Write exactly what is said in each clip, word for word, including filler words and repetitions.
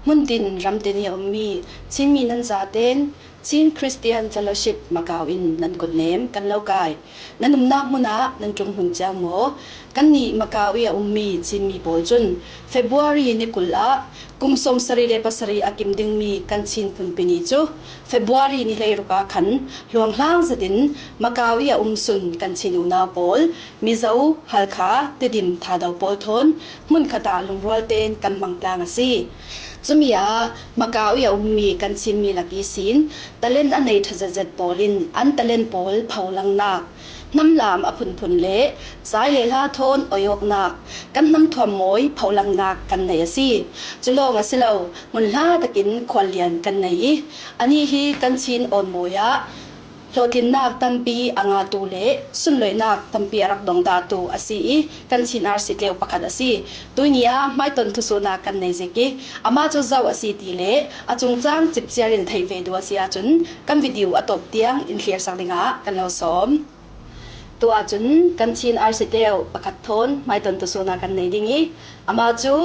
Hmun tin ram tin i a ummi Chinmi nan zaten Chin Christian Fellowship Macau in nan kutnem kan lo kai. Nan umnak hmunah nan ṭum hmun ciang maw? Kannih Macau i a ummi Chinmi pawl cun February ni kul ah kum sawmsarih le pasarih a kim dingmi kan Chin phunpi ni cu February ni hleiruk ah khan hluanghlang zetin Macau i a um sun kan Chin unau pawl, Mizo, Halkha, Tedim, Thado pawl thawn hmunkhat ah lungrual tein kan hmang tlang a si. Cumi ah Macau i a ummi kan Chinmi lak ihsin talent a nei ṭha zetzet pawl in an talent pawl pholangnak, hnamlam a phunphun le cai le hla thawn oiawknak, kan hnamthuam mawi pholangnak kan nei a si. Cu lawng a si lo, hmunhla takin khuallian kan nei i, anih hi kan Chin awnmawi ah hlawhtlinnak tampi a ngahtu le sunloihnak tampi a rak dongdahtu a si i, kan Chin R C tleu pakhat a si. Tuini ah hmaiton thusuhnak kan nei zik i, amah cu zo a si ti le a cungcang cipciar in theih ve duh a si ahcun kan video a tawp tiang in hliarsak dingah kan lo sawm. Tu ahcun kan Chin R C tleu pakhat thawn hmaiton thusuhnak kan nei ding i, amah cu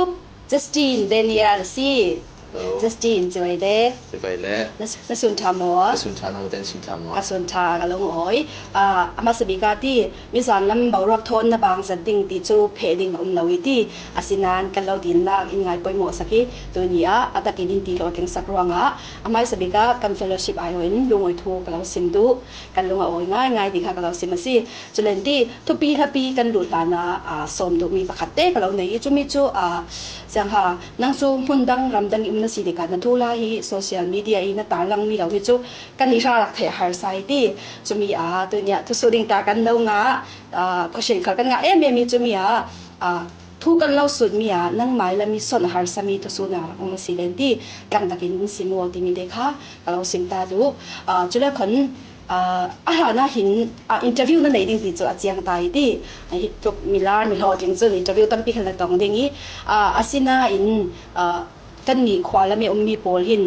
Justin Daniel a si. Hello. Justin, cibai le. Cibai le. Na, na sun ṭha maw? Ka sun ṭha, nang ten sun ṭha maw? Ka sun ṭha, ka lung a awi. Ah, a hmasa bik ah ti, mizan lam boruak thawn na bang zat ding ti cu pheh ding a um lo i ti, asinain kan lo dinnak in ngai poimawh sak i, tuni ah a takin in ti hlawhtling sak ruangah a hmaisa bik ah kan fellowship aiawh in lungawi thu ka lo sim duh. Kan lung a awi ngaingai ti kha ka lo sim a si. Culen ti, thupi hlapi kan luh hlan ah, aa, sawm duhmi pakhat te ka lo nei i, cumi cu, aa, siangha, nang cu hmun dang, ram dang i um na si tikah na thuhla hi social media i na tarlangmi lo hi cu kan i hra rak theih a harsa i ti. Cumi ah, tuini ah thusuh ding ta kan lo ngah, aa, khuasin khal kan ngah em em i, cumi ah, aa, thu kan lo sutmi ah nangmai lam i son a harsami thusuhnak rak um a si len ti, tlangtakin in sim aw timi te kha ka lo sim ta duh. Aa, cule khon, aa, a hlan ah hin, aa, interview na nei ding ti cu a ciang ta i ti. Aa, hi tluk milar mihlawhtling cun interview tampi khan na tong ding i, aa, asinain, aa, kannih khua lam i ummi pawl hin,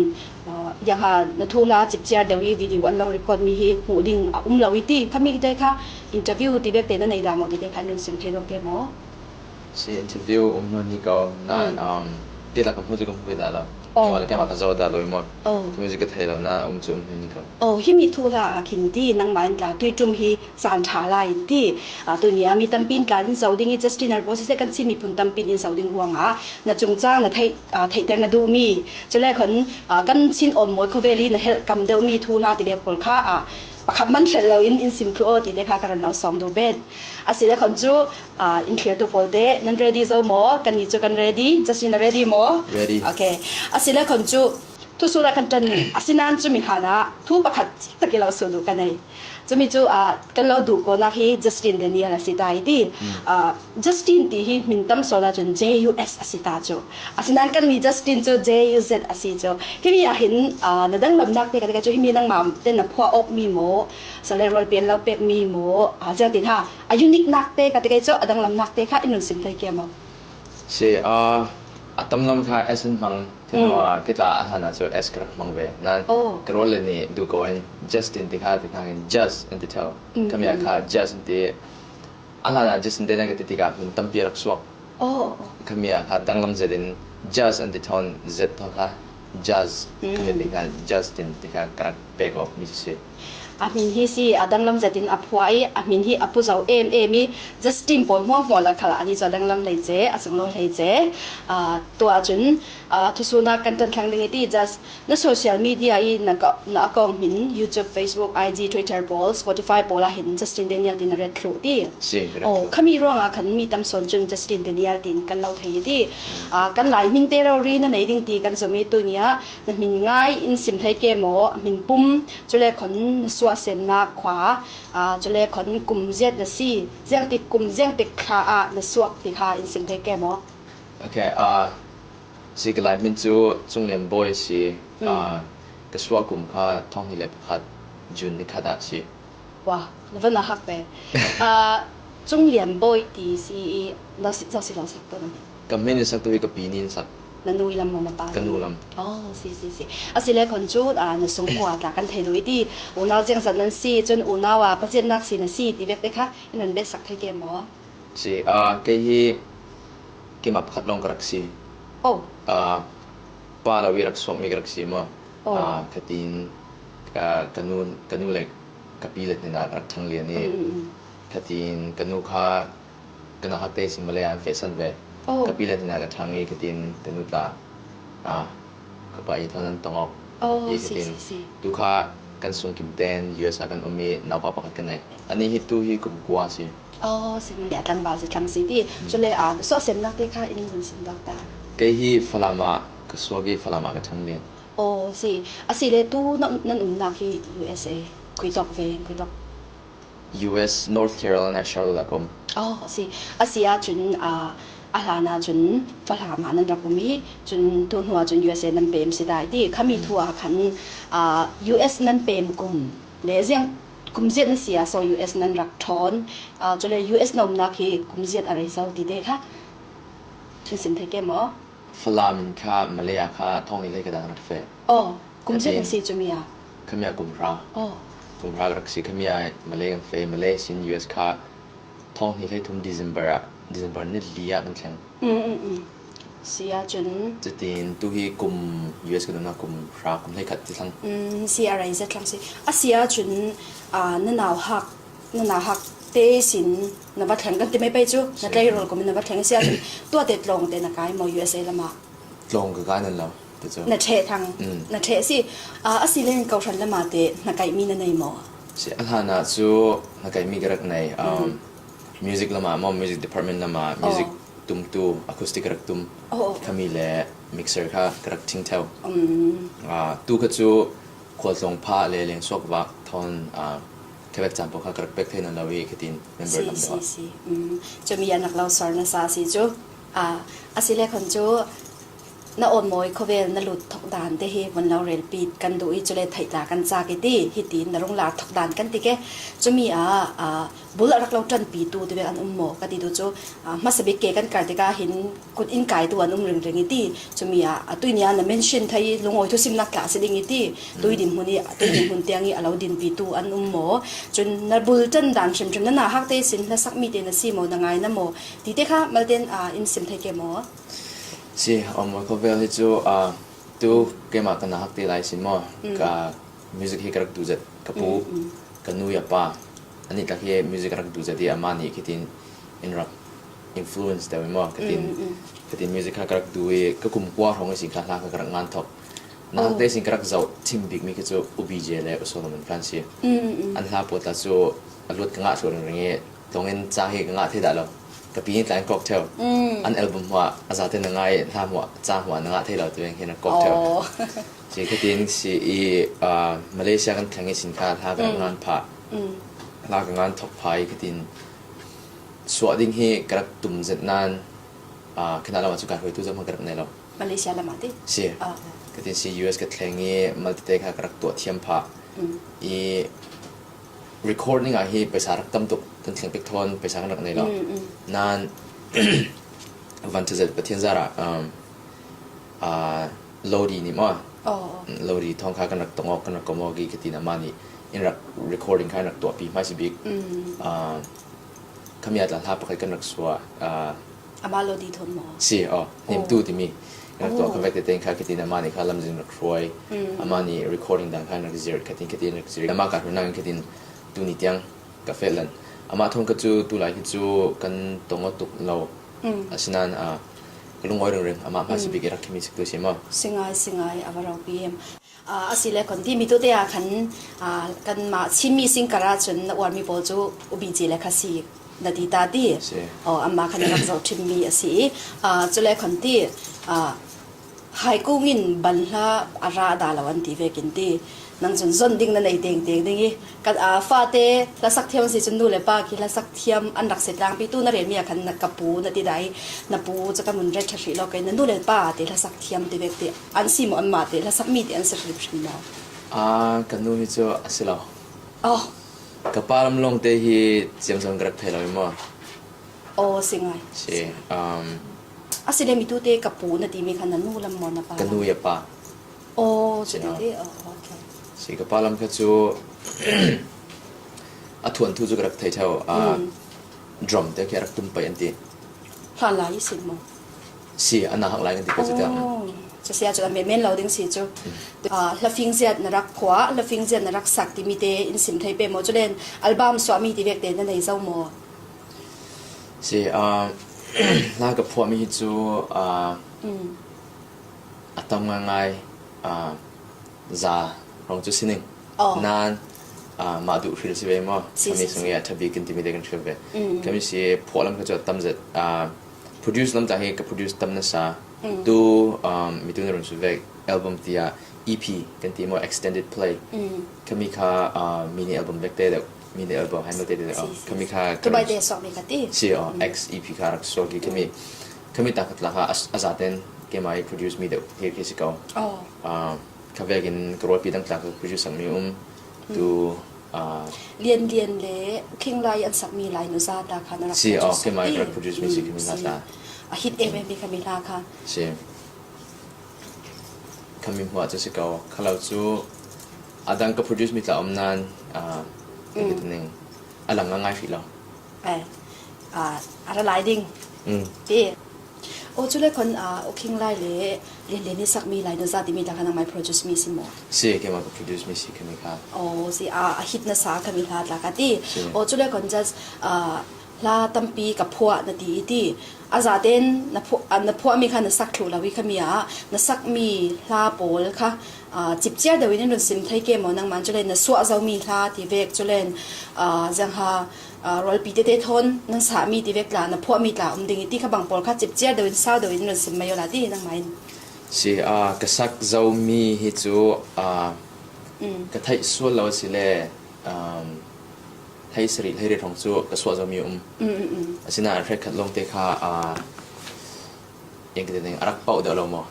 aa, ziangha na thuhla cipciar deuh i video an lo record mi hi hmuh ding a um lo i ti. Khami te kha interview ti bek te na nei dah maw ti te kha in run sim thei lo ke maw? Si interview um hnu ni ko nain, mm, um, dihlak ka hmu cu ka hmu ve dah lo. Oh. Tuale keimah ka zo dah lo i maw? Oh. Khami cu ka thei lo nain um cu um hnu ni ko. Oh, himi thuhla ah khin ti nangmah in tla tuiṭum hi caan ṭha lai in ti. Ah, tuni ah mi tampi in tla in zo ding i Justin Arbos siseh kan Chin miphun tampi in in zo ding ruangah na cungcang na theih, ah, theihter na duhmi. Cule khon, ah, kan Chin awnmawi khawvel i na helh kam deuhmi thuhla ti bek pawl kha, ah, pakhat man hrelh lo in in sim thluh aw ti te kha ka ran lo sawm duh bet. A si le khon cu, aa, in thlirtu pawl te, nan ready zo maw? Kannih cu kan ready. Justin, na ready maw? Ready. Okay. A si le khon cu, thusuhnak kan ṭan, asinain cumi hlan ah thu pakhat tak i lo sut duh ka nei. Cumi cu, aa, kan lo duh ko nak hi Justin Daniel a si ta i ti. Hmm. Aa, Justin ti hi hmin tam sawn ahcun J U S a si ta cu. Asinain kanmi Justin cu J U Z a si cu. Himi ah hin, aa, na danglamnak te ka ti cu himi nangmah te na phuah awkmi maw? Sale rualpi an lo pekmi maw? Aa, ziangtin ha, a unique nak te ka ti cu a danglamnak te kha in run sim thei ke maw? Si, aa, a tamlam kha S in hmang, thin, mm, hnu ah ka tla a hlan ah cu S ka rak hmang ve. Nain, oh, ka rual le nih duh ko in Justin ti kha ti hna in Jazz an ti ṭheo. Mm, khami ah, mm, kha Jazz an ti. A hlan ah Justin te nan ka ti tikah hmin tampi a rak suak. Oh. Khami ah kha danglam zetin Jazz an ti ṭheo in Z thaw kha Jazz. Mm. Khami ti kha Justin ti kha ka rak pek awk mi si. A hmin hi si, a danglam zetin a phuah i, a hmin hi a puzo em em i, Justin pawl hmuahhmuah lak khal ah ani cu a danglam hlei ce, a sunglawi hlei ce. Aa, tu ahcun, aa, thusuhnak kan ṭan thlang ding i ti, Jazz, na social media i na ka-, na account hmin, YouTube, Facebook, I G, Twitter pawl, Spotify pawl ah hin Justin Daniel ti na ret thluh ti. Si, ka ret thluh. Oh, khami ruangah khan mi tam sawn cun Justin Daniel tiin kan lo thei i ti. Hmm. Aa, kan Lai hmin te rori na nei ding ti kan zumh i tuni ah na hmin ngai in sim thei ke maw? A hmin pum, cule khon na suah sennak khua, aa, cule khon kum ziat na si, ziangtik kum, ziangtik thla ah na suak ti kha in sim thei ke maw? Okay, aa, si ka Lai hmin cu Cung Lian Bawi si, mm, aa, ka suah kum kha thong hnih le pakhat June ni khat ah si. Wah, na van a hak ve. Aa, Cung Lian Bawi ti si i, na si, zo si lo sak tu na. Ka hmin in sak tu hi ka pi nih in sak. Na nu i lam maw na pa? Ka nu lam. Oh, si, si, si. A si le khon cu, aa, na sungkua tla kan thei duh i ti. Unau ziangzat nan si, cun unau ah paziatnak si na si ti bek te kha in run bet sak thei ke maw? Si, aa, kei hi keimah pakhat lawng ka rak si. Oh. Aa, Pa lo i rak suak mi ka rak si maw? Oh. Ah, khatin ka, ka nu, ka nu le ka pi le hnenah ka rak thang lian i. Mm, mm, mm. Khatin ka nu kha ka nauhak te sin Malay ah an fehsan ve. Oh. Ka pi le hnenah ka thang i khatin ka nu tla, ah, ka pa i thawn an tong awk. Oh, i si, khatin si, si. Tu kha kan sungkim ten U S a kan um i naupa pakhat ka nei. Anih hi tu hi kum kua si. Oh, si, a tlangval si, tlang si ti. Hmm. Cule, ah, suahsemnak te kha in vun sim dawk ta. Kei hi Falam ah ka suak i Falam ah ka thang lian. Oh, si. A si le tu na, nan umnak hi U S A. Khuitawk ve, khuitawk. U S North Carolina, Charlotte ah ka um. Oh, si. A si ahcun, ah, a hlan ahcun Falam ah nan rak um i, cun tu hnu ahcun U S A nan pem si ta i ti. Khami thu ah khan, ah, U S nan pem kum le ziang kum ziat na si ah so U S nan rak ṭhawn, ah, cule U S na umnak hi kum ziat a rei zo ti te kha in sim thei ke maw? Falam in kha Malay ah kha thawng hnih hlei ka dan rak feh. Oh, kum ziat na si cumi ah? Khami ah kum hra. Oh. Kum hra ka rak si, khami ah Malay kan feh, Malay sin U S kha thawng hnih hlei thum December ah, December ni li ah kan thleng. Mm, mm, mm. Si ahcun. Cutin tu hi kum U S ka nunnak kum hra, kum hleikhat ti thlang. Mm, si a rei zet thlang si. A si ahcun, ah, na nauhak, na nauhak te sin na va thleng kan ti mai pei cu, na tleirawl kum in na va thleng si ahcun, tuate tlawng te na kai maw U S A lamah? Tlawng ka kai nan lo, ti cu. Na ṭheh thlang, mm, na ṭheh si. Ah, a si len kohhran lamah te na kaihmi na nei maw? Si, a hlan ah cu na kaihmi ka rak nei. Um, mm, music lamah maw, music department lamah, music, oh, tumtu, acoustic ka rak tum. Oh, oh. Khami le mixer kha ka rak ṭhing theu. Mm. Ah, tu kha cu khualtlawng phah le lengsuak vak thawn, ah, khavek caan paoh kha ka rak pek thei nawn lo i khatin member si, lam deuh si, ah. Si. Mm. Cumi an rak lo sor nasa si cu. Ah, a si le khan cu na Awnmawi khuavel na lut thok dan te hi vun lo relpi kan duh i, cule theih tla kan cak i ti, hitin na rung lar thok dan kan ti ke. Cumi ah, ah, bul a rak lo ṭanpitu tivek an um maw ka ti tu cu, ah, hmasa bik ke kan kar tikah hin kut in kaitu an um ringring i ti. Cumi ah, a tuini ah na mention thei i lungawi thusimnak tla a si ding i ti. Tui dinhmun i, tui dinhmun tiang i a lo dinpitu an um maw? Cun na bul ṭan dan hrimhrim, na nauhak te sin hlasak mi te na si maw, na ngai na maw? Ti te kha malte in, ah, in sim thei ke maw? Si, Awnmawi khuavel hi cu, ah, tu keimah ka nauhak te lai sin maw? Mm. Ka music hi ka rak duh zet, ka pu, mm, mm, ka nu i a pa, anih tlak hi music a rak duh zet i amah nih khitin in rak influence deuh i maw? Khatin, mm, mm, khatin music kha ka rak duh i ka kum kua hrawng ihsin kha hla kha ka rak ngan thok. Nauhak te ihsin ka rak zoh chim bikmi khi cu U B J le U Solomon kha an si. Mm, mm, mm. An hla pawl tla cu a luat ka ngah thluh ringring i, tlawng in ca hi ka ngah thei dah lo. Ka pi nih tla in kawk theu. Mm. An album hmuah a zate na ngai, hla hmuah, ca hmuah na ngah thei lo, ti veng hi na kawk theu. Oh. Si khatin si i, ah, Malaysia kan thleng ihsin kha hla ka rak, mm, ngan phah. Mm. Hla ka ngan thok phah i khatin suah ding hi ka rak tum zet nain, ah, khinah lam ah cu ka hruaitu zohhmanh ka rak nei lo. Malaysia lam ah ti? Si. Ah, ah. Khatin si U S ka thleng i malte te kha ka rak tuah thiam phah. Mm. I recording ah hi paisa rak tam tuk, kan thleng pek thawn paisa kan rak nei lo. Mm, mm. Nain van ṭha zet Pathian zarah, um, ah, Lodi nih maw? Oh, oh. Lodi thawng kha kan rak tong awk, kan rak kom awk i khatin amah nih in rak recording kha in rak tuahpi hmaisa bik. Mm. Ah, khami ah tla hla pakhat kan rak suah. Ah, amah Lodi thawn maw? Si, aw, Hnemtu timi. Rak tuah kha vek tete in kha khatin amah nih kha lamzin rak hruai. Mm. Amah nih recording dan kha rak zir, khatin khatin rak zir. Amah ka hruainak in khatin tuni tiang ka feh lan. Amah thawn kha cu tulai hi cu kan tong aw tuk lo. Mm. Asinain, ah, ka lungawi ringring, amah hmaisa bik i rak khimi sik tu si maw? Si ngai, si ngai, a va ropi em. Ah, a si le khan ti mi tu te ah khan, ah, kanmah Chinmi singkar ah cun na uarmi pawl cu U B J le kha si na ti ta ti. Si. Oh, amah khan rak zoh ṭhimmi a si i, ah, cu le khan ti, ah, Haikung in ban hla a ra dah lo an ti vekin ti. Nang cun zon ding na nei tengteng ding i, ka, ah, fate hlasak thiam an si cun nu le pa khi hlasak thiam an rak si tlangpi tu na relmi ah khan na ka pu na ti dah i, na pu cu ka mun ret ṭha hrih lo kei, na nu le pa te hlasak thiam ti vek ti. An si maw, anmah te hlasak mi te an si hrimhrim maw? Ah, ka nu hi cu a si lo. Oh. Ka pa lam lawngte hi ciamco in ka rak thei lo i maw? Oh, si ngai. Si, um, a si le mi tu te ka pu na timi kha na nu lam maw, na pa lam? Ka nu i a pa. Oh, si, cu te, oh, okay. Si, ka pa lam kha cu a thuanthu cu ka rak thei ṭheu. Ah, mm, drum te khi a rak tum pei an ti. Hlanlai i si maw? Si, a nauhak lai kan ti ko cu te. Oh. Cu sia cu a men men lo ding si cu. Ah, hlafing ziat na rak phuah, hlafing ziat na rak sak timi te in sim thei peh maw? Culen album suahmi ti vek te na nei zo maw? Si, ah, hla ka phuahmi hi cu, ah, a tam ngaingai, ah, za hrawng cu si ning. Oh. Nan, ah, mah duh hril si ve maw? Si, kami si, sung si. I a ṭha bik in timi te kan hril ve. Mm. Kami si phuah lam kha cu a tam zet, ah, produce lam ta hi ka produce tam nasa. Mm. Tu, um, mi tu na run su vek album tia E P kan ti maw, extended play. Mm. Kami kha, ah, mini album vek te deuh, mini album hai maw te deuh. Si, si, kami si. Kha tu bai te suakmi ka ti. Si, oh, mm, X E P kha rak suak i kami, mm, kami ta khat la kha a, a zaten keimah i produce mi deuh hi khi si ko. Oh. Ah, kha vekin ka rualpi dang tla ka produce mi um. Mm. Tu, ah, Lian Lian le Khinglai an sakmi lai nu za ta kha na rak si, oh, produce keimah i ti. Rak produce mi si, mm, kami hla si. Ta. A hit em em mi kami hla kha. Si. Kami hmuah cu si ko. Kha lo cu a dang ka produce mi tla um nan, ah, mm, ning a lang a ngai hrih lo. Eh, ah, a ra lai ding. Mm. Ti. Oh, cu le khon, ah, U Khinglai le Lian Lian i sakmi lai nu za timi ta kha nangmai produce mi si maw? Si, keimah ka produce mi si kami kha. Oh, si, ah, a hit nasa kami hla tla kha ti. Si. Oh, cu le khon just, ah, hla tampi ka phuah na ti i ti. A zaten na phuah, ah, na phuahmi kha na sak thluh lo i khami ah na sakmi hla pawl kha, ah, cipciar deuh in in run sim thei ke maw nangman? Culen na suah zomi hla ti vek, culen, ah, ziangha, ah, rualpi tete thawn nan sahmi ti vek tla, na phuahmi tla um ding i ti kha bang pawl kha cipciar deuh in sau deuh in in run sim mai aw la ti nangmah in. Si, ah, ka sak zomi hi cu, ah, mm, ka theih sual lo si le, um, hleisarih, hleiriat hrawng cu ka suah zomi um. Mm, mm, mm. Asinain hrekkhat lawngte kha, ah, eng ka ti ning, a rak pauh deuh lo maw?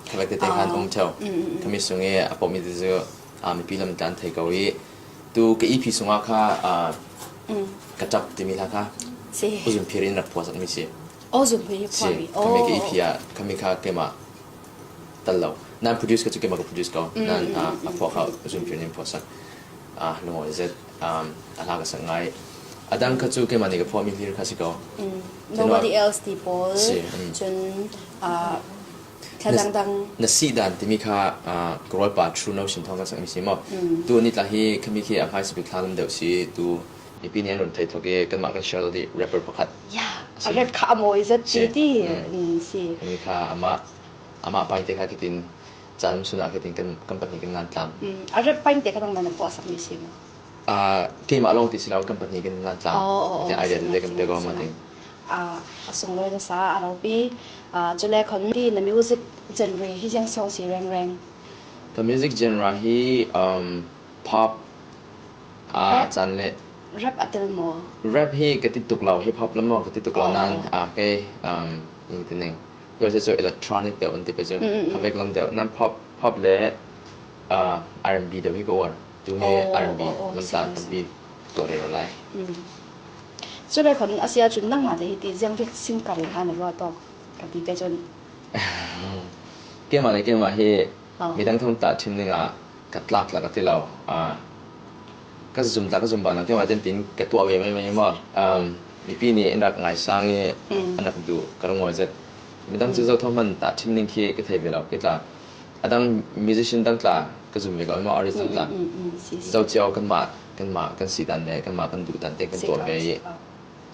Kha vek tete khan, ah, um ṭheo. Mm, mm, mm. Kami sung i a pauhmi te cu, ah, mipi lam tlan thei ko i tu ka E P sungah kha, ah, mm, ka ṭap timi hla kha si. U Zunphir in rak phuahsak mi si. Oh, Zunphir hi si. Phuahmi. Kami ka, oh, E P ah, kami kha keimah tal lo. Nan produce ka cu keimah ka produce ko. Mm, nan, mm, ah, mm, a phuah kha, mm, Zunphir nin phuahsak. Ah, lungawi zet, um, a hla ka sak ngai. A dang kha cu keimah nih ka phuahmi hlir kha si ko. Mm. Cun nobody else ti pawl. Si, mm. Cun, ah, thla na, dangdang. Na sih dan timi kha, ah, ka rualpa True Notion thawng kan sakmi si maw? Mm. Tu nih tla hi khami khi a hmaisa bik thla lam deuh si. Tu mipi nih an run thei thawk i kanmah kan share lo dih rapper pakhat. Ya, si. A rap kha a mawi zet si. Ti ti. Mm. Mm, si. Khami kha amah, amah paite kha khitin, Caan sun ah khatin kan, kan pahnih kan ngan tlang. Mm, a rap painte kha nangmah na phuahsak mi si maw? Ah, keimah lawng ti si lo, kan pahnih kan ngan tlang. Oh, oh, oh, idea si, te kan si, pek si, aw si. Ah, a sunglawi nasa a ropi. Ah, cule khon ti na music genre hi ziang so si rengreng? Ka music genre hi, um, pop, ah, rap? Caan le rap a tel maw? Rap hi ka ti tuk lo, hip hop lam maw ka ti tuk lo. Oh, nan, oh, oh. Ah, kei, um, ing ti ning. Kei cu electronic deuh an ti pei cu. Mm, mm, mm. Kha vek lam deuh. Nan pop, pop le, ah, R and B deuh hi ka uar. Tu hi, oh, R and B, oh, oh, lam si, tla si, tampi tuah rero lai. Mm. Cule khon a si ahcun nangmah te hi ti ziang vek singkar hlan a ruah tawk ka ti pei cun. Keimah le keimah hi, oh, midang thawng tla ṭhim ning ah ka tlak tla ka ti lo. Ah, ka zum tla ka zum bang lo, keimah ten tin ka tuah ve mai mai maw. Um, mipi nih in rak ngaisang i, mm, an rak duh ka rung ngawi zet. Midang cu, mm, zo thawng hman tla ṭhim ning khi ka thei ve lo, kei tla. A dang musician dang tla ka zum ve ko, maw artist dang tla. Mm, mm, mm, mm, si, si. Zo cio kanmah, kanmah kan si dan le kanmah kan duh dan te kan tuah ve i.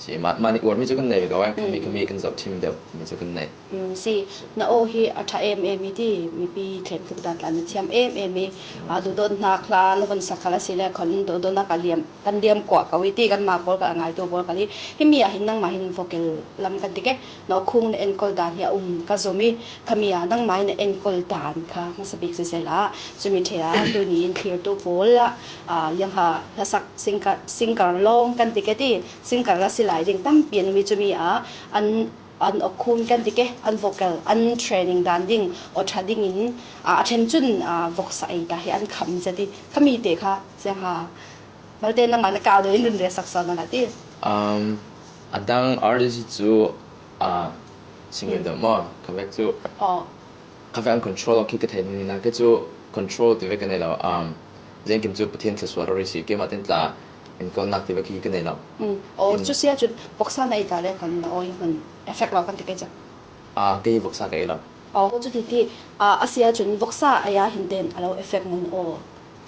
Si, mah, mah nih uarmi cu kan nei ve ko, eh, khami, mm, khami kan zoh ṭhim deuh mi cu kan nei. Mm, si, na aw hi a ṭha em em i ti, mipi thlen tuk dan tla na thiam em em i, a, duhdawtnak hla na von sak khal a si le khon duhdawtnak a liam, kan liam kuah ko i ti, kanmah pawl kal a ngaitu pawl kal i, himi ah hin nangmah hin vocal lam kan ti ke, na aw khung na enkawl dan hi a um ka zum i, khami ah nangmah hin na enkawl dan kha hmasa bik siseh la, cumi ṭheh ah tuni in thlirtu pawl ah, a, liangha hlasak singer, singer lawng kan ti ke ti, singer a si lai ding tampi an um i cumi ah an, an aw khung kan ti ke, an vocal, an training dan ding, aw ṭha ding in, a, a ṭhen cun, a, voksa ei ta hi an kham zet i, khami te kha, ziangha, malte nangmah na kau deuh in run rel sak sawn a ti. Um, a dang artist cu, a, singer deuh maw, kha vek cu. Oh. Kha vek an control awk hi ka thei hnu hi, nain kei cu control ti ve ka nei lo. Um, Ziangkim cu Pathian thluasuah rori si, keimah ten tla enkawlnak ti ve khi ka nei lo. Mm. Oh, in cu si ahcun voksa na ei ta le khan na aw in hmun effect lo kan ti kei cu. Ah, kei voksa ka ei lo. Aw, chu titi, ah, a sia chun voksa a ya hin ten a lo effect ngun aw.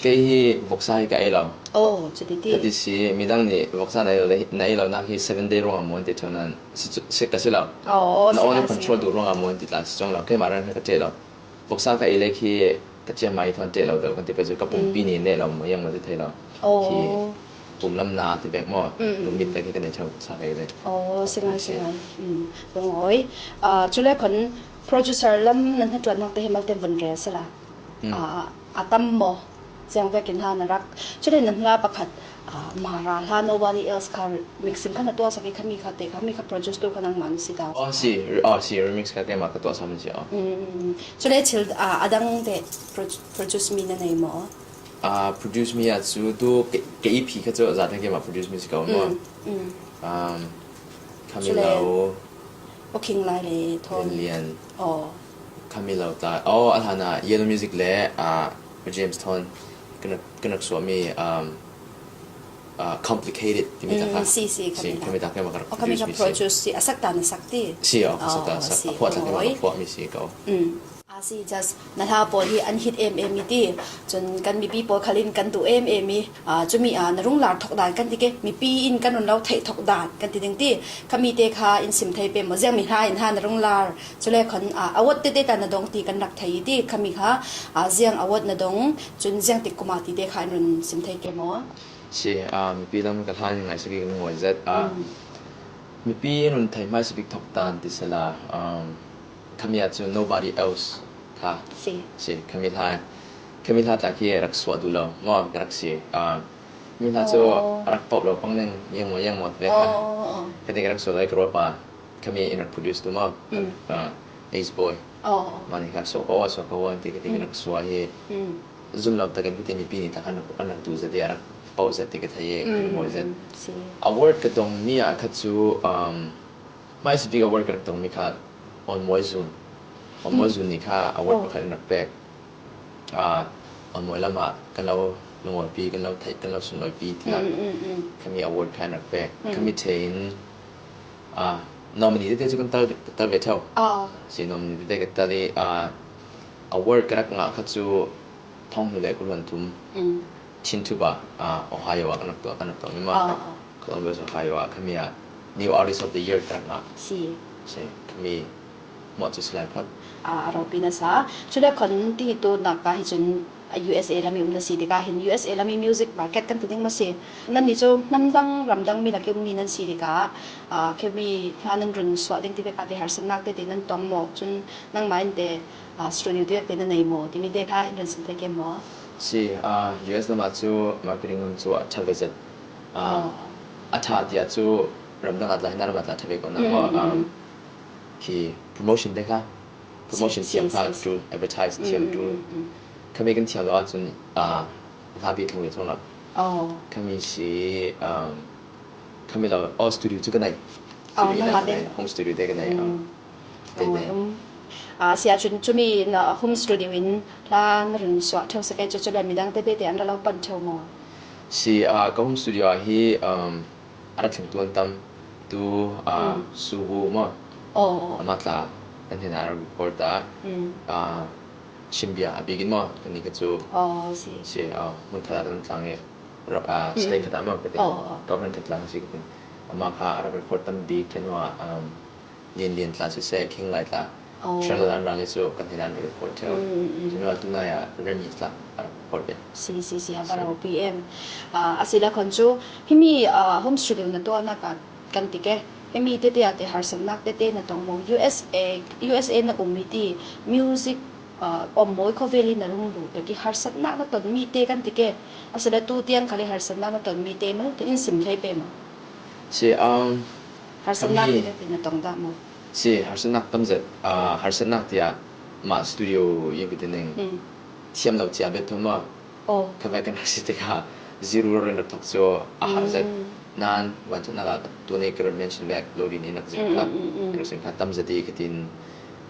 Kei hi voksa hi ka ei lo. Aw, chu titi. Ka ti si, midang nih voksa na ei lo, na ei lo nak hi seven day ruang a muan ti thuan an si, si ka si lo. Aw, na si aw na ka si. Control duh ruang a muan ti tla si chong lo. Kei ma ran ka te lo. Voksa ka ei lek hi ka chiam mai thuan te lo deuh kan ti pe chu ka pumpi ni ne lo mo yang mo ti thei lo. Aw. Hi pum lam na ti bek mo. Mm, mm. Lungmit bek hi ka nei chau voksa ka ei lek. Aw, si ngai, si ngai. Mm. Lungawi. Ah, chu le khon producer lam nan hna tuan nak te hi mal te vun rel sala. Mm. Ah, a tam mo. Siang vekin ha na rak. Chule nan hla pakhat, ah, Mara hla Nobody Else kha mixing kha na tuah sak i khami kha te khami kha produce tu kha nangmah na si ta. Oh, si, oh, si, remix kha keimah ka tuah sam si, oh. Mm, mm, mm. Chule thil, ah, a dang te pro-, produce mi na nei maw? Ah, produce mi ah chu tu ke, ke E P kha chu za te keimah produce mi si ka maw? Mm, mm. Um, khami lo. Chule Aw Khing Lai le Thawn. Lian. Aw. Khami lo ta. Aw, a hlan ah Yellow Music le, ah, James Thawn. Kan, kan rak suah mi, um, ah, Complicated timi ta kha. Mm, si, si, si, khami ta. Khami ta keimah ka rak produce mi si. Aw, khami ka produce si. A sak ta na sak ti. Si, aw, ka sak ta na sak. Aw, si, a phuah ta keimah ka phuah mi si ka. Mm. A si, just na hla pawl hi an hit em em i ti. Chun kan mipi pawl khalin kan duh em em i. Ah, chumi, ah, na rung lar thok dan kan ti ke, mipi in kan run lo theih thok dan kan ti ding ti. Khami te kha in sim thei pe maw, ziang mi hla in ha na rung lar. Chule khon, ah, award te te ta na dong ti kan rak thei i ti. Khami kha, ah, ziang award na dong, chun ziang tik kuma ti te kha in run sim thei ke maw? Si, ah, mipi lam ka hlan ngai saki kan ngoi zet. Ah, mm. Mipi in run thei mai saki thok dan ti sela. Um, Khami ah chu Nobody Else kha. Si. Si, khami hla. Khami hla tla khi rak suah duh lo. Maw, ka rak si. Ah, khami hla chu rak pop lo pang ning, yang maw, yang maw, ve kha. Aw, aw, aw. Ka ti ka rak suah lo, ka rual pa. Khami in rak produce tu maw. Mm. Ah, Ace Boy. Aw, aw. Mani kha suah ko, suah ko, ti ka ti ka rak suah hi. Mm. Zum lo ta kan ka ti mipi ni ta khan an rak tu zet, a rak pop zet ti ka thei e, mm, maw zet. Mm, si. Award ka dong mi ah kha chu, um, Mai si bik award ka rak tong mi kha, Awn Mawi Zun. Awn Mawi Zun ni kha award pakhat in rak pek. Ah, Awn Mawi lamah kan lo lungawlpi, kan lo theih, kan lo sunloipi tiah khami award kha in rak pek. Khami theih in, ah, nominee tete cu kan tal, tal ve theu. Si nominee tete ka tal i, ah, award ka rak ngah kha cu thong hnu le kul hluan thum. Chin Tuba, ah, Ohio ah kan rak tuah, kan rak tuah mi maw. Ah, ah. Columbus, Ohio ah khami ah New Artist of the Year ka rak ngah. Si. Si, khami maw cu si lai phot. Ah, a ropi na sa. Cule khon ti hi tu nak ka hi cun U S A lam i um na si tikah hin U S A lam i music market kan ti ding maw si. Nannih cu hnam dang, ram dang mi lak i um mi nan si tikah, ah, khami hna nan run suah ding ti vek ah ti harsatnak tete nan tong maw? Cun nangmah in te, ah, studio ti vek te na nei maw? Timi te kha in run sim te ke maw? Si, ah, U S lam ah cu marketing lam cu a ṭha ve zet. Ah, a ṭha tiah cu ram dang ah tla, hna ram ah tla ṭha ve ko nak maw? Um, khi promotion te kha, promotion thiam kha ṭul, advertise thiam ṭul. Khami kan thiam lo ahcun, ah, hla bik thong le thong lo. Khami si, um, khami lo, oh, studio cu ka nei. Studio ka nei, home studio te ka nei. Tete. Ah, si ahcun cumi na home studio in hla na run suah ṭheu sak e cu, cule midang tete te an ra lo pan ṭheu maw? Si, ah, ka home studio ah hi, um, a rak thlengtu an tam tu, ah, Suhu maw? Amah tla kan hnenah a rak record ah, ah, Shimbia a bikin maw? Kan ni ka cu. Si, ah, hmun khat ah kan tlang i, ah, state khat ah maw? Ka ti. Government khat tlang si ka ti. Amah kha a rak record tam bik, kan hnuah, um, Lian Lian tla siseh, Khing Lai tla. Hrel an rak i cu kan hnen an rak i phawt ṭheu. Cun atu nai ah Remi tla a rak phawt ve. Si, si, si, a va ropi em. Ah, a si le khon cu, himi, ah, home studio na tuahnak ah kan ti ke. Himi tete ah te harsatnak tete na tong maw? U S A, U S A na um mi ti music, ah, Awn Mawi khuavel i na rung lut bek i harsatnak na ton mi te kan ti ke. A si le tu tiang khal i harsatnak na ton mi te maw? Te in sim hlei pe maw? Si, um, harsatnak khami te na tong dah maw? Si, harsatnak tam zet, ah, harsatnak tiah mah studio i ka ti ning. Thiam lo cia bet thum maw? Kha ve kan si tikah zero rin rak thok cu a har zet. Nan vanṭhatnak ah tu nih ka rak mention vek lo dih nih nak zero kha. Rak zero kha tam zet i ka tin.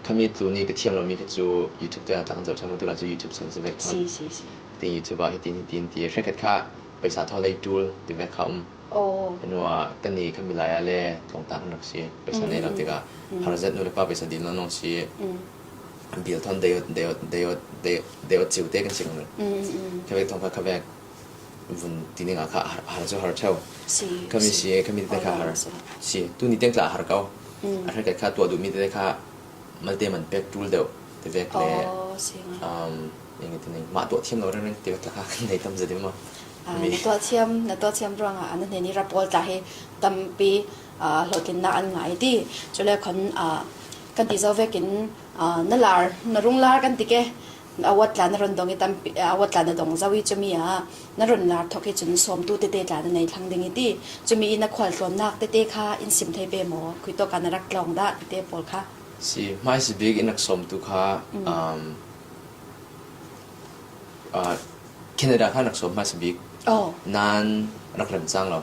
Khami tu nih ka thiam lo mi kha cu YouTube te ah tlang zoh ṭhan maw tu lah cu YouTube channel si vek ṭhan. Si, si, si. Ka tin YouTube ah hitin, hitin ti hrekkhat kha paisa thaw lei ṭul ti vek kha um. Hnuah kan i khami lai ah le tlawngta kan rak si. Paisa nei lo tikah har zet nu le pa paisa din lo nong si. Bil thawn dei dei dei dei dei chiu te kan sing. Kha vek thong kha kha vek vun ti ning a kha har chu har chau. Kha mi si kha mi te kha har. Si tu ni teng tla har kau. A har kai kha tua du mi te kha malte man pek tul deuh te vek le. Um, eng ti ning ma tua thiam lo reng reng te vek la kha kan nei tam za di ma. Na tua thiam na tua thiam ruang a na ne ni rapol tla he tampi hlawhtlinna an ngai ti. Chule khon kan ti zo vekin na lar na rung lar kan ti ke. A wat tla na ron dong i tampi a wat tla na dong zo i chumi a na ron lar thok i chun sawmtu tete tla na nei thlang ding i ti. Chumi i na khual tlawnnak tete kha in sim thei pe maw? Khui tawk a na rak tlawng dah tete pawl kha. Si hmaisi bik in rak sawmtu kha um, Canada kha nak sawm hmaisa bik. Nan rak remchang lo.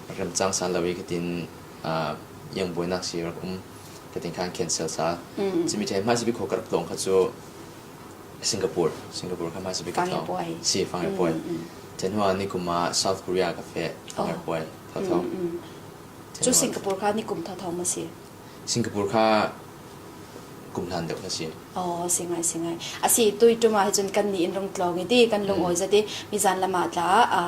Rak remchang san lo i khatin yang buainak si rak um khatin khan cancel sa. Chimi thei hmaisa bik kho ka rak tlawng kha chu Singapore. Singapore kha hmaisa bik ka tlawng. Si Fangrepuai. Then hua nikum ah South Korea ka feh Fangrepuai. Thotho. Chu Singapore kha nikum thotho ma si. Singapore kha kum hlan deuh na si. Aw, si ngai, si ngai. A si tui tuma hi chun kan ni in rung tlawng i ti kan lung awi zat i mi zan lama tla a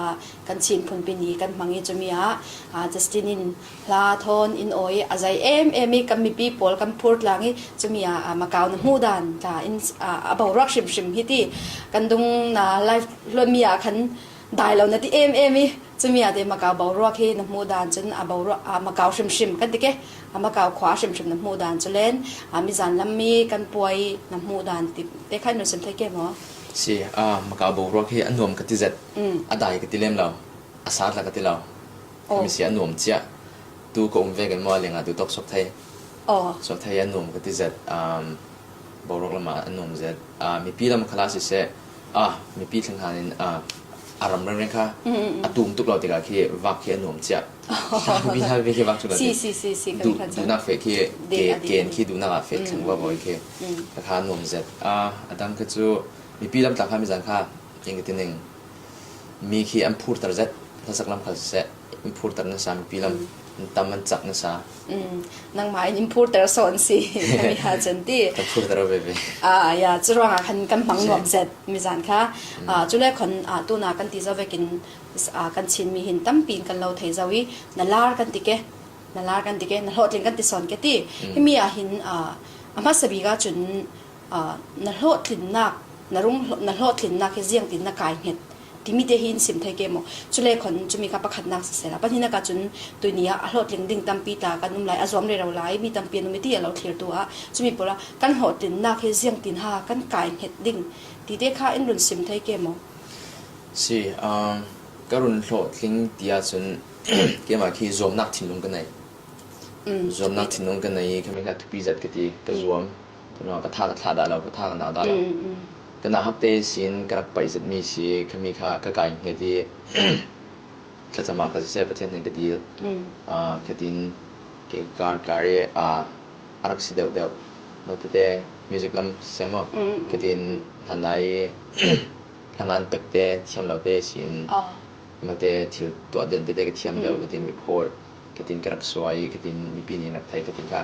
kan chin phunpi ni kan hmang i chumi a Justin in hla thawn in awi a zai em em i kan mipi pawl kan phur tlang i chumi a Macau na hmuh dan tla in a boruak hrim hrim hi ti kan dung na live hluan mi a khan dai lo na ti em em i chumi a te Macau boruak hi na hmuh dan chun a boruak a Macau hrim hrim kan ti ke a Macau khua hrim hrim na hmuh dan chu len a mi zan lam mi kan puai na hmuh dan ti te khan nu sim thei ke maw? Si a Macau boruak hi a nuam ka ti zet a dai ka ti lem lo a sat la ka ti lo. Mi si a nuam chia tu ka um ve kan maw a lenga tu tok sok thei. Sok thei a nuam ka ti zet. Boruak lama a nuam zet. Mipi lam khala siseh a mipi thleng hanin a ram rengreng kha a tum tuk lo tikah khi vak khi a nuam chiah. Hla mi hla ve khi vak chu lo si ti. Si si si si kan khan duhnak feh khi ke ken khi duhnak ah feh thleng va voi khi ka kha a nuam zet. A dang kha chu mipi lam tla kha mi zan kha eng ti ning mi khi an phurter zet hlasak lam khal siseh. Importer na sa mipi lam tam an chak na sa. Nangmah in importer sawn si kami ha chan ti. Importer a veve. Ah ya, churuang a khan kan hmang nuam zet mi zan kha. Ah, chule khon ah tuna kan ti zo vekin ah kan Chin mi hin tampi in kan lo thei zo i na lar kan ti ke. Na lar kan ti ke, na hlawhtling kan ti sawn ke ti. Himi ah hin ah a hmasa bik ah chun na hlawhtlinnak na rung na hlawhtlinnak hi ziangtin na kai nghet timi te hi in sim thei ke maw? Chule khon chumi kha pakhatnak sisela, pahnihnak ah cun tuini ah a hlawhtling ding tampi tla kan um lai, a zuam rero lai mi tampi an um i ti a lo thlirtu ah chumi pawl ah kan hlawhtlinnak hi ziangtin ha kan kai nghet ding tite kha in run sim thei ke maw? Si, um, ka run hlawhtling ti ahcun keimah khi zuamnak thinlung ka nei. Zuamnak thinlung ka nei, khami kha thupi zat ka ti, ka zuam. Ka tha ka thlah dah lo, ka tha ka nau dah lo. Ka nauhak te sin ka rak paih zetmi si, khami kha ka kai hnget i thlacam ah ka siseh, Pathian hnen ka dil. Ah, khatin ke kar kar i, ah, a rak si deuh deuh. Note te music lam siseh maw? Khatin hlan lai i hlangan pek te, thiam lo te sin. Mate thil tuah den te te ka thiam deuh, khatin report. Khatin ka rak suai, khatin mipi nih rak thei, khatin kha,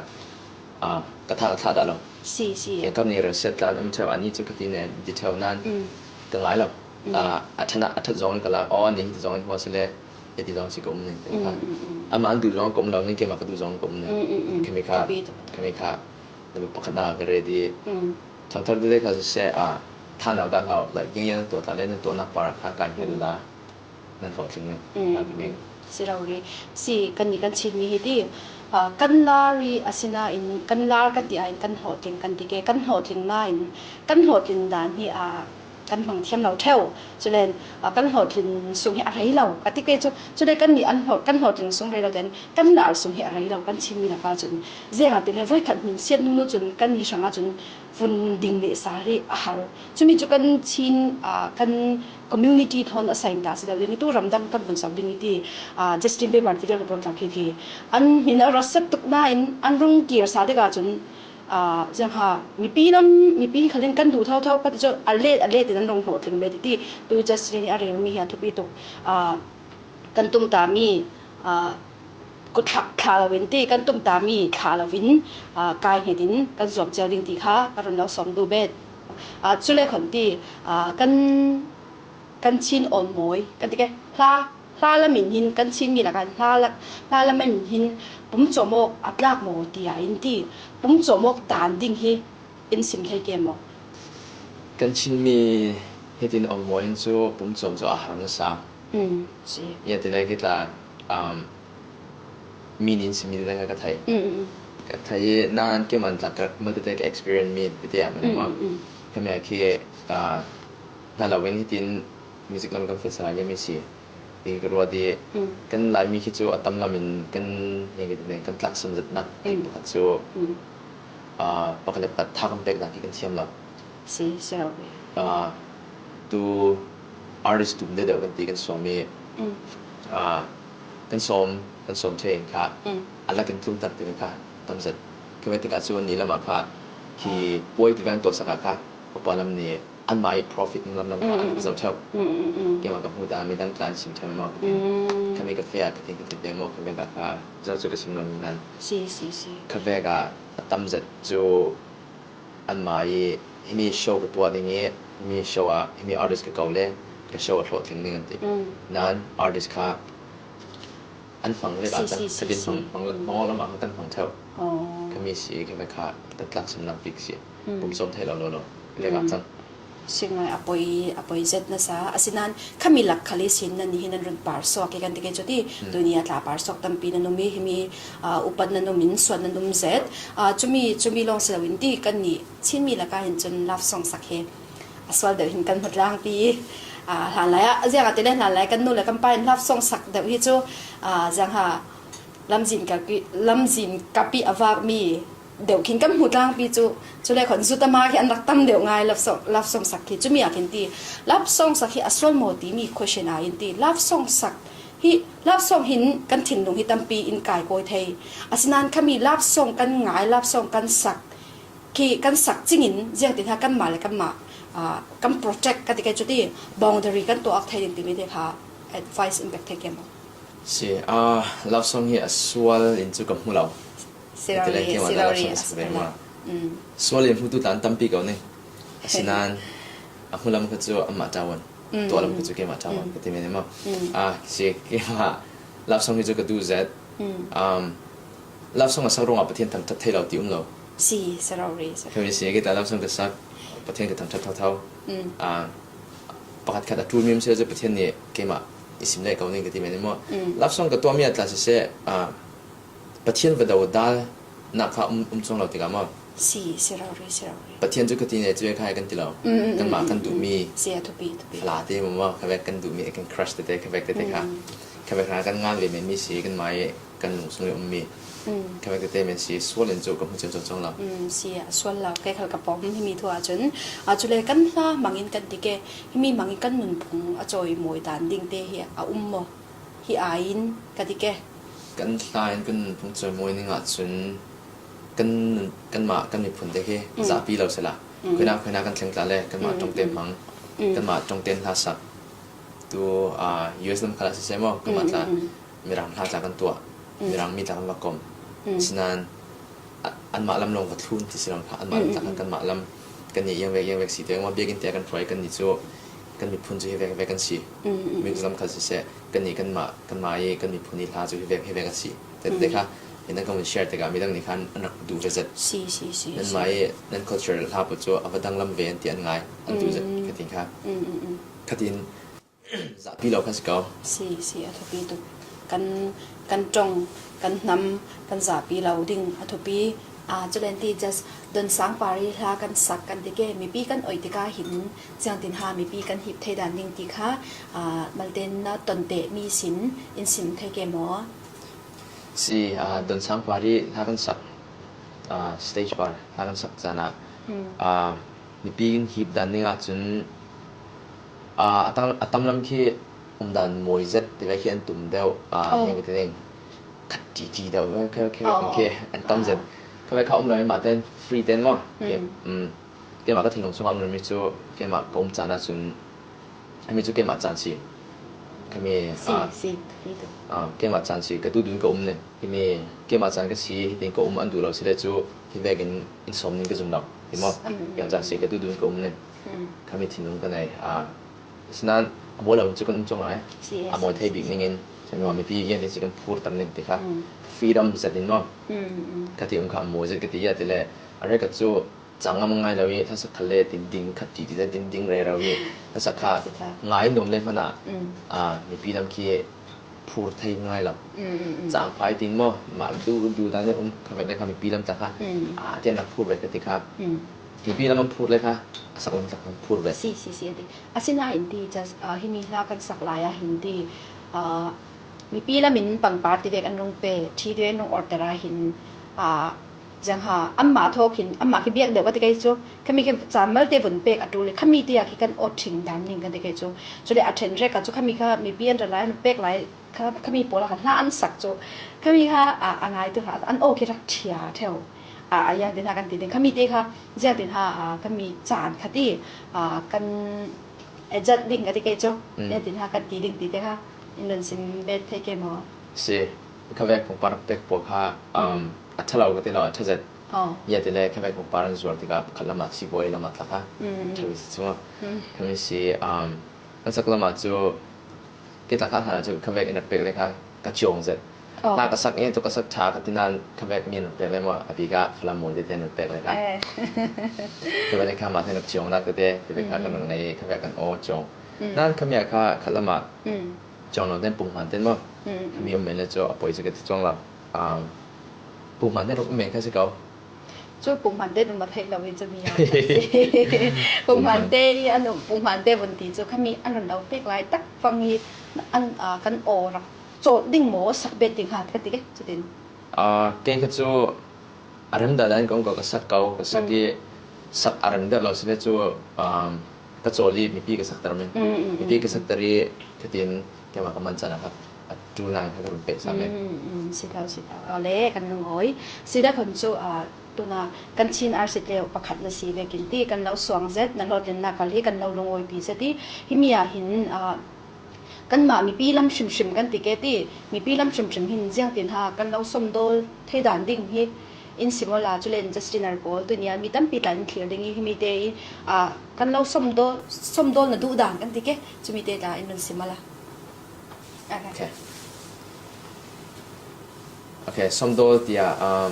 ah, ka thah, ka thah dah lo. Si, si. Ken kam ni rel set tla an um theu, ani cu khatin e, di theu nan ka ngai lo. Ah, a ṭhat, a ṭhat zong in ka lak, aw, ani hi zong in huasile, e ti zong si ka um ning, kha. Amah an duh zong ka um lo ning, keimah ka duh zong ka um ning. Khami kha, khami kha, na bik pakhat na ka ready. Thangthar te kha siseh, ah, thanau dah hlau, like, eng eng tuah tla le, na tuahnak par kha kan hmel la. Nan hlawhtling ning. Si rori. Si, kan nih kan Chin mi hi ti, ah, kan lar i a sinain, kan lar kan ti ah in kan hlawhtling kan ti ke, kan hlawhtling nain, kan hlawhtling dan hi, ah, kan hmang thiam lo theu. Culen, ah, kan hlawhtling sung hi a rei lo ka ti ke cu, cule kan nih an hlawt, kan hlawhtling sung rei lo ten, kan lar sung hi a rei lo kan Chin mi lakah cun. Ziangahtile voikhat hminsiat nunu cun kan nih hrangah cun vun ding leh sal hi a har. Cumi cu kan Chin, ah, kan community thawn a sain ta si lo ding i tu ramdang kan vun so ding i ti, ah, Justin Bieber ti vial ka tuak khi khi an hmin a rawsep tuk nain an rung kir sa tikah cun, ah, ziangha mipi lam, mipi khalin kan duh thotho ka ti cu a let, a let in an rung hlawhtling ve ti ti tu Justin i a relmi hi a thupi tuk, ah, kan tumtami, ah, Kutthlak thla loin ti kan tum ta mi thla loin, aa, kai ngetin kan zuam ciau ding ti kha ka run lo sawm duh bet. Aa, cule khon ti, aa, kan, kan Chin awlmawi kan ti ke, hla, hla lamin hin kan Chin mi laka hla la, hla lamin hin pum cawm awk a tlak maw ti a in ti, pum cawm awk dan ding hi in sim thei ke maw? Kan Chin mi hitin awlmawi in chu pum cawm chu a har nasa. Mm, si. Ya ti lai kita, um, mi nin sim mi te ka thei. Mm, mm, mm. Ka thei nan ke man tlak ka ma te ka experience mi te te a man Mm, ma. Mm, mm. Ka mi a khi, ah, na la wen hitin music lam kan fesa ya mi si. Ti ka ruat di Mm. kan lai mi khi chu a tam lamin kan, nge nge kan tlak sam zat nak. Mm. Pakhat chu, Mm. ah, pakhat le pakhat tha kan pek dan khi kan thiam lo. Si, si lo. Ah, tu artist tum de deuh kan ti kan sawm i, Mm. ah, kan sawm, kan sawm thei in kha, Mm. a la kan tlum tak te kha, tam zat. Ka ve te ka chu ni lama kha, khi puai ti vang to saka kha, pa lam ni, anmai profit lam lam kha, Mm, mm, mm. zo theu. Mm, mm, mm. Ke ma ka hmu ta mi dang tlan sim theu mo. Mm. Ka mi ka fe a ka ting ka ting mo, ka ve ka kha, zo chu ka sim lam nan. Si, si, si. Ka ve ka, a tam zat chu, anmai, himi show ka tuah ding i, himi show a, himi artist ka kau le, ka show a hlawhtling ding an ti. Mm. Nan artist kha an fang le Si, ka si, chang, si, ka din si. fang, fang, Mm. fang lama kan fang theu. Oh. Ka mi si, ka ve kha, ka tlak sim lang pik si. Mm. Pum som thei lo lo lo. Le ka Mm. chang. Si ngai a poi, a poi zet nasa. A sinan, Khami lak khali sin na ni hin an run par suak i kan ti ke chuti, Hmm. tuni a tla par suak tampi na num i, himi, ah, upat na num in suan na num zet. Ah, chumi, chumi lawng si lo in ti kan ni Chin mi laka hin chun love song sak hi a sual deuh hin kan hmu tlangpi. Ah, hlanlai a, ziang a ti le hlanlai kan nu le kan pa in love song sak deuh hi chu, ah, ziang ha lamzin kapi, lamzin kapi a vak mi deuh khin kan hmu tlangpi chu, chule khon zut ama khi an rak tam deuh ngai love song, love song sak khi chumi a khin ti. Love song sak khi a sual maw ti mi question a in ti. Love song sak hi, love song hin kan thinlung hi tampi in kai kawi thei. Asinan khami love song kan ngai, love song kan sak khi kan sak chingin ziang tin ha kanmah le kanmah, ah, kan protect ka ti ke chuti boundary kan tuak thei ding ti mi te kha advice in pek thei ke maw? Si, ah, love song hi a sual in chu ka hmu lo. Sirari, Ti le keimah sirari, love song a a sak ve sirari. ma. Mm. Sual in hmutu tan tampi ko ni. Asinan, a hmu lam kha chu amah tawan. Mm, Tuah lam mm, kha chu keimah tawan. mm. Ka ti mai ni maw. Mm. Ah, si keimah love song hi chu ka duh zet. Mm. Um, love song a sak ruangah Pathian thangṭhat thei lo ti um lo. Si, sirari, sirari. Khami si kita love song ka sak, Pathian ka thangṭhat thotho. Mm. Ah, pakhat khat a ṭul mi um si lo chu Pathian nih keimah i sim leh ko ning ka ti mai ni maw. Mm. Love song ka tuah mi a tla siseh, ah, Pathian va do dal nak kha um, um chuang lo tikah maw. Si, sirari, sirari. Pathian chu ka ti nei chu e kha kan ti lo. Mm, mm, Kanmah mm, kan mm, duh mm. mi. Si, a thupi, thupi. Fala te maw maw, kha vek kan duh mi, kan crush te te, kha vek te te kha. Mm. Kha vek kha kan ngan ve mai mi si, kanmah i kan lungsung i um mi. Mm. Kha vek te te men si, sual in chu ka hmu chiam chuang chuang lo. Mm, si, a sual lo, kei khal ka pawm himi thu ah chun. A chule kan hla mangin kan ti ke, himi mangin kan nunphung a chawi mawi dan ding te hi a um maw? Hi aiin ka ti ke. Kan hla in kan nunphung chawi mawi ning ah chun kan nun, kanmah kan miphun te khi Mm. zahpi lo sela. Mm. Khoina, khoina kan thleng tla le, kanmah Mm, ṭawngte mm. hmang, Mm. kanmah ṭawngte in hla sak. Tu, ah, U S lam khalah siseh maw, kanmah Mm, tla mm, mm. Mirang hla tla kan tuah. Mm. Mirang mi tla kan va kom. Mm. Sinan, a, anmah lam lawng va thlun ti si lo kha, anmah Mm, lam tla kha mm. kanmah lam. Kan ni iang vek, iang vek si te, maw biakinn te kan hruai kan ni chu, kan miphun chu hi vek, hi vek kan si. Mm, mm, mm. Mix lam khat siseh, kan ni kanmah, kanmah i, kan miphun i hla chu hi vek, hi vek kan si. Te, te Mm. kha, in kan share te ka, midang ni khan an rak duh ve zet. Si, si, si, Nan si. mai, nan culture hla pu chu, a va dang lam ve an ti an ngai, an duh zet, Mm. ka ti kha. Mm, mm, mm. Khatin, zahpi lo kha si ko. Si, si, a thupi tuk. Kan, kan ṭawng, kan hnam, kan zahpi lo ding a thupi. A, chulen ti just Don Sang Pari hla kan sak kan ti ke, mipi kan oih tika hin, ziang tin ha mipi kan hip thei dan ding ti kha, a, malte na tonte mi sin, in sim thei ke maw? Si, a, Don Sang Pari hla kan sak, a, stage par hla kan sak chan ah, Mm. a, mipi in hip dan ding ah chun, a, a tam, a tam lam khi um dan mawi zet ti ve khi an tum deuh, a, Oh. heng ti ding. Khat ti ti deuh, khe, khe, Oh. khe, an tam zet. Kha ve kha um lo, mah ten free ten maw. Khe, Mm. mm. Keimah ka thinlung sungah um lo mi chu, keimah ka um chan ah chun, hemi chu keimah chan si. Khami, si, ah, si, ti tu. Ah, keimah caan si ka tu dun ka um ne. Khami, keimah caan ka si, hitin ka um an duh lo si le cu, hi vekin in sawm ning ka zum lo. Ti maw? Mm. Keimah caan si ka tu dun ka um ne. Mm. Khami thinlung ka nei. Ah, asinain a mawi lo cu kan um cuang lai. Si, a mawi si, thei si, bik si. Ningin, si maw, mipi vialte si kan phurter ning ti kha. Mm. Freedom zat in maw? Mm, mm. Ka ti um kha a mawi zat ka ti, a ti le, a rek ka cu, cangam ngai lo i, hlasak khal le tin ding khat ti ti le tin ding rero i, hlasak kha ngai nuam le hmanh ah, mm, ah, mipi lam khi phur thei ngai lo. Mm, mm, mm. Cang phai tin maw, mah duh duh dan le um kha vek le kha mipi lam ta kha. Mm. Ah, tiang nak phur vek ka ti kha. Mm. Mipi lam an phur le kha, a sak lam ta kha phur vek. Si, si, si, a ti. Asinain ti, just, ah, himi hla kan sak lai ah hin ti, ah, mipi lam in pangpar ti vek an rung pe, thi ti vek an rung orter ah hin, ah, Ziangha, anmah thawk hin, anmah khi biak deuh ka ti kei cu, khami khi caan malte vun pek a ṭul i, khami tiah khi kan awt ṭhing dan ning kan ti kei cu. Cule a ṭhen rek ah cu khami kha mipi an ra lai, an pek lai, kha, khami pawl ah kha hla an sak cu. Khami kha, a, a ngaitu hna, an aw khi rak ṭhia ṭheu. A, a ziangtin ha kan ti ding. Khami te kha, ziangtin ha, a, khami caan kha ti, a, kan, eh, zat ding ka ti kei cu. Mm. Ziangtin ha kan ti ding ti te kha, in lungsim bet thei ke maw? Si, kha vek pangpar pek pawl kha, um, mm, a ṭha lo ka ti lo, a ṭha zet. Oh. Ziangtin le kha vek pangpar an zuar tikah pakhat lam ah si bawi lam ah tla kha. Mm, mm. Ṭha si cu. Mm. Khami si, um, an sak lam ah cu, kei tla kha hlan ah cu kha vek in rak pek le kha ka ciawng zet. Oh. Hla ka sak i, tu ka sak ṭha ka ti nain kha vek mi an rak pek le maw, a bik ah Falam mawi tete an rak pek le kha. Eh. Kha vek le kha mah te rak ciawng nak tete, kha vek kha kan rak ngei, kha vek kan aw ciawng. Mm. Nain khami ah kha khat lam ah, mm, ciawng lo ten pung hman ten maw. Mm, mm. Khami um men le cu a poi cu ka ti cuang lo. Um, pung hman ten rak um men kha si ko. Cu pung hman te vun va theih lo i cu mi a si. Pung hman te i an um, pung hman te vun ti cu khami an run lo pek lai tak fang i an, ah, kan aw rak cawt ding maw, sak bet ding ha ka ti ke, cutin. Ah, kei kha cu a rem dah dan kong ko ka sak ko, ka sak i sak a rem dah lo si le cu, um, ka cawl i mipi ka sakter men. Mm, mm, mm. Mipi ka sakter i ka tin keimah ka man caan ah kha a ṭul nain kha ka run pek sa men. Mm, mm, si lo, si lo. Awle, kan lungawi. Si dah khon cu, ah, tuna kan Chin artist lio pakhat na si vekin ti kan lo suang zet, na hlawhtlinnak kal hi kan lo lungawipi zet i, himi ah hin, ah, kanmah mipi lam hrimhrim kan ti ke ti, mipi lam hrimhrim hin ziangtin ha kan lo sawmdawl thei dan ding hi in sim awla, cule in just dinner pawl tunia mi tampi tla in thlir ding i, himi te i, ah, kan lo sawmdawl, sawmdawl na duh dan kan ti ke, cumi te tla in run sim awla. Okay. Okay. Okay, sawmdawl tiah, um,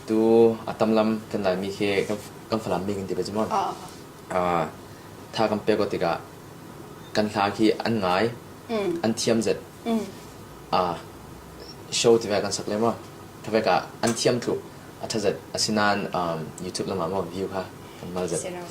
tu a tamlam kan Laimi khi kan, kan Falam mi kan ti pei cu maw? Ah, ah, ah. Ah, tha kan pek awk tikah kan hla khi an ngai, mm, an thiam zet. Mm. Ah, show tivek kan sak le maw? Kha vek ah an thiam thluh a ṭha zet. Asinain, um, YouTube lam ah maw view kha kan mal zet. Si lo.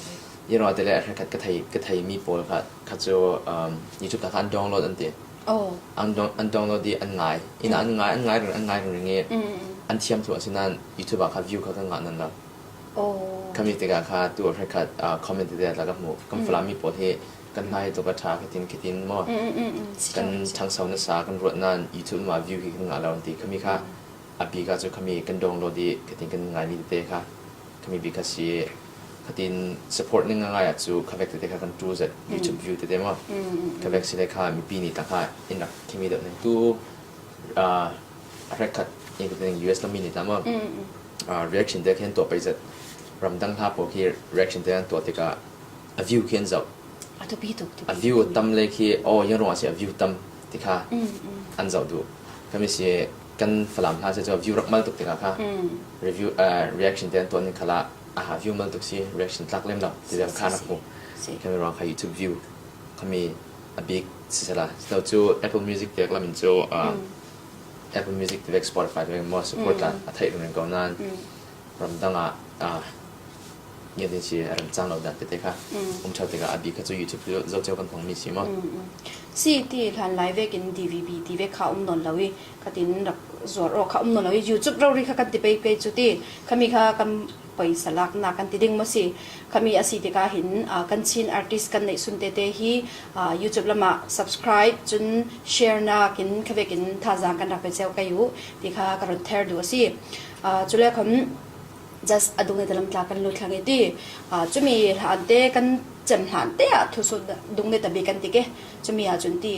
Hi ruangah ti le a hrekkhat ka thei, ka thei mi pawl kha, kha cu, um, YouTube ta kha an download an ti. Oh. An dong-, an download i an ngai. Inn ah, mm, an ngai, an ngai ring, an ngai ring ring i, mm, mm, mm, an thiam thluh asinain YouTube ah kha view kha kan ngah nan lo. Oh. Khami tikah kha tu a hrekkhat, ah, comment te tla ka hmuh. Kan, mm, Falam mi pawl hi kan hla hi tu ka ṭha, khitin, khitin maw? Mm, mm, mm, mm. Si kan ṭhang, si ṭhangso nasa, kan ruat nain YouTube lam ah view hi kan ngah lo an ti. Khami kha, mm, a bik ah cu khami kan download i khitin kan ngai mi tete kha. Khami bik kha si, khatin support ning a ngai ah cu kha vek tete kha kan ṭul zet, mm, YouTube view tete maw? Mm, mm, mm. Kha vek si le kha mipi nih tla kha in rak khimi deuh ning tu, ah, a hrekkhat in khatin U S lam mi nih tla maw? Mm, mm, mm. Ah, reaction te khin tuah pei zet. Ramdang hla pawl khi reaction te an tuah tikah a view khi an zoh. A thupi tuk, thupi tuk. A view tam le khi, oh, ziang ruangah si a view tam ti kha, mm, mm, an zoh duh. Khami si kan Falam hla si cu a view rak mal tuk tikah kha, mm, review, eh, reaction te an tuah ning khalah, aha, view mal tuk si, reaction tlak lem lo ti, si, lem si, kha rak si, hmu. Si. Khami ruang kha YouTube view khami a bik si sala. Si lo cu Apple Music te lam in cu, ah, mm, Apple Music tivek, Spotify tivek maw, support, mm, tla a theih ringring ko nain, mm, ramdang ah, ah, ngiat in si a rem cang lo dan tete kha, mm, um ṭheu tikah a bik kha cu YouTube zoh cio kan hmang mi si maw? Mm, mm. Si ti hlan lai vekin D V B tivek kha um nawn lo i, khatin rak zuar awk kha um nawn lo i, YouTube rori kha kan ti pei pei cu ti, khami kha kan poisa laknak kan ti ding maw si? Khami a si tikah hin, ah, kan Chin artist kan neih sun tete hi, ah, YouTube lam ah subscribe cun share nakin kha vekin thazaang kan rak pe cio kei u ti kha ka run ther duh a si. Ah, cule khon just a dungnet lam tla kan lut thlang i ti, ah, cumi hlan te kan cem hlan te ah thusuh dungnet a bik kan ti ke. Cumi ah cun ti,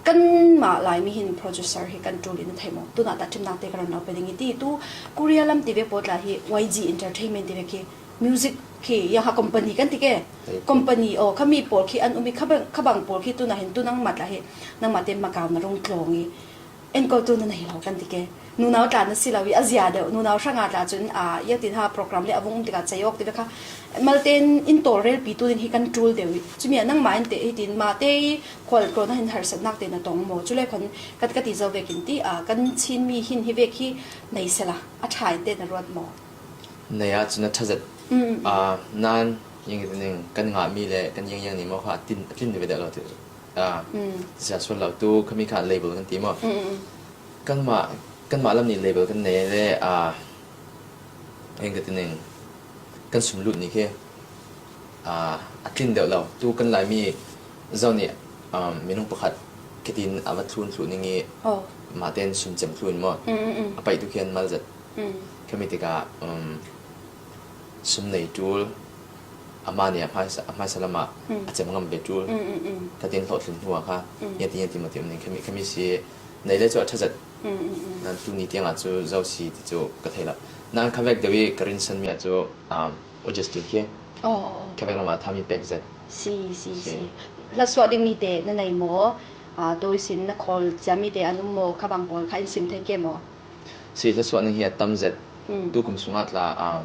Kanmah Laimi hin producer hi kan ṭul in a thei maw? Tunah tahṭhimnate ka run lo pe ding i ti tu Korea lam ti vek pawl tla hi Y G Entertainment ti vek hi music khi yang ha company kan ti ke. Company aw, khami pawl khi an um i khabang, khabang pawl khi tunah hin tu nangmah tla hi nangmahte makauna rung tlawng i enkoltu na nei lo kan ti ke. Nunau tla na si lo i a zia deuh, nunau hranga tla cun a, ia tin ha program le a vung um tikah cei awk ti vek kha. Malte in tawlrelpitu ding hi kan ṭul deuh i. Cumi ah nangmah in te hitin mahte i khualtlawna hin harsatnak te na tong maw? Cule khon ka, ka ti zo vekin ti, a, kan Chinmi hin hi vek hi nei sela, a ṭha in te na ruat maw? Nei ah cun a ṭha zet. Mm, mm, mm. A, nan, ing ning kan ngahmi le kan yang yang ni maw kha, a tlin, a tlin ve deuh lo ti. A, mm, sia sual lo tu, khami kha label kan ti maw? Mm, mm, mm. Kanmah, kanmah lam nih label kan nei le, a, eng ka ti ning, kan sum lut ni khi, a, a tlin deuh lo. Tu kan Laimi zo nih, um, minung pakhat khitin a va thlun thluh ning i, oh, mahte in sum cem thluh in maw? Mm, mm, mm. A paih tu khi an mal zet. Mm. Khami tikah, um, sum nei ṭul, amah nih a hmaisa, a hmaisa lamah, mm, a cem ngam ve ṭul. Mm, mm, mm. Khatin hlawhtling hnu ah kha, mm, yan ti, yan ti maw ti um ning khami, khami si nei le cu a ṭha zet. Mm, mm, mm. Nan tuni tiangah cu zo si ti cu ka thei lo. Nan kha vek deuh i ka rinsanmi ah cu, um, U Justin khi, oh, oh, oh, kha vek lamah thami pek zet. Si, si, si, si. Hla suah dingmi te na nei maw? Ah, tu ihsin na khawl ciami te an um maw? Kha bang pawl kha in sim thei ke maw? Si, hla suah ning hi a tam zet. Mm. Tu kum sungah tla, ah,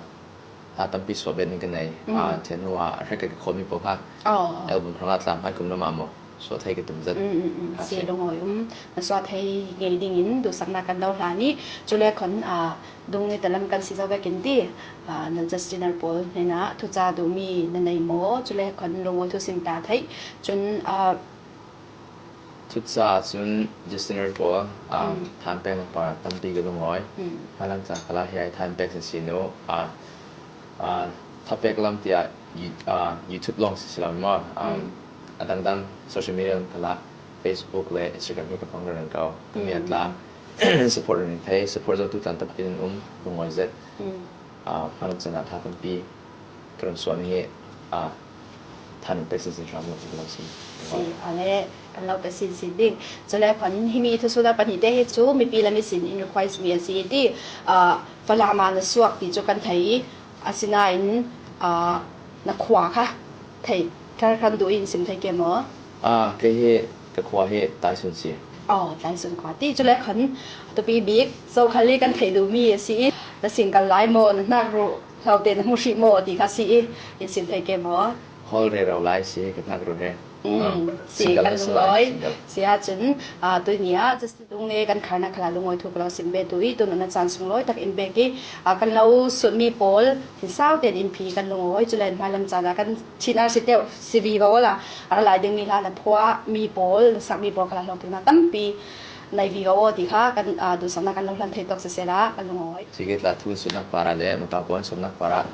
hla tampi suah bet ning ka nei. Mm. Ah, ṭhen hnu ah a hrek ka khawlmi pawl kha. Oh. Album hrangah tla hmai kum lamah maw suah thei ka tum zet. Mm, mm, mm. Si, si, lungawi um. Na suah thei ngei dingin duhsaknak kan lo hlan i, cule khon, ah, dung ni talam kan si zo vekin ti, ah, na Justiner pawl hnenah thuca duhmi na nei maw? Cule khon lungawi thusim ta theih. Cun, ah, thuca cun Justiner pawl, ah, mm, than pek lampa tampi ka lungawi. Mm. Hmalam caan khalah hiai than pek sin si nu, ah, ah, tha pek lam tiah You-, ah, YouTube lawng si si lo maw? Ah, mm, a dangdang social media lam khalah Facebook le Instagram hi ka hmang rero ko. Mm. Khami ah tla support rero thei, support zotu tla tampi an um, lungawi zet. Mm. Ah, hmalam caan ah tha tampi ka run suah ning i, ah, than pek sinsin hram lo, lo sin. Si, ale, kan lo pek sinsin ding. Cule khon himi thusuhnak pahnih te hi cu mipi lam ihsin in request mi a si i ti, ah, Falam ah na suak ti cu kan thei i, asinain, ah, na khua kha thei, kan, kan duh in sim thei ke maw? Ah, kei hi ka khua hi Taisun si. Oh, Taisun khua ti. Cule khon tupi bik Zokhal i kan thei duhmi a si i, na single lai maw, na hnak ruh hlo te na hmu hrih maw ti kha si i, in sim thei ke maw? Hawl rero lai si, ka hnak ruh he. Mm, ah, si, single kan lunglawi. Single. Si ahcun, ah, tuini ah, Justin Tungne kan kharnak khalah lungawi thu ka lo sim ve tu i, tun na caan sunglawi tak in bek i, ah, kan lo sunmi pawl, hin sau tein in phi kan lungawi, cule hmailam caan ah kan Chin R C te si vivo la, a ra lai dingmi hla na phuah mi pawl, na sakmi pawl khalah hlawhtlinnak tampi nei vivo ti kha kan, ah, duhsaknak kan lo hlan thei tawk siseh la, kan lungawi. Si ke tla thu sunnak parah le, maka puan sunnak parah.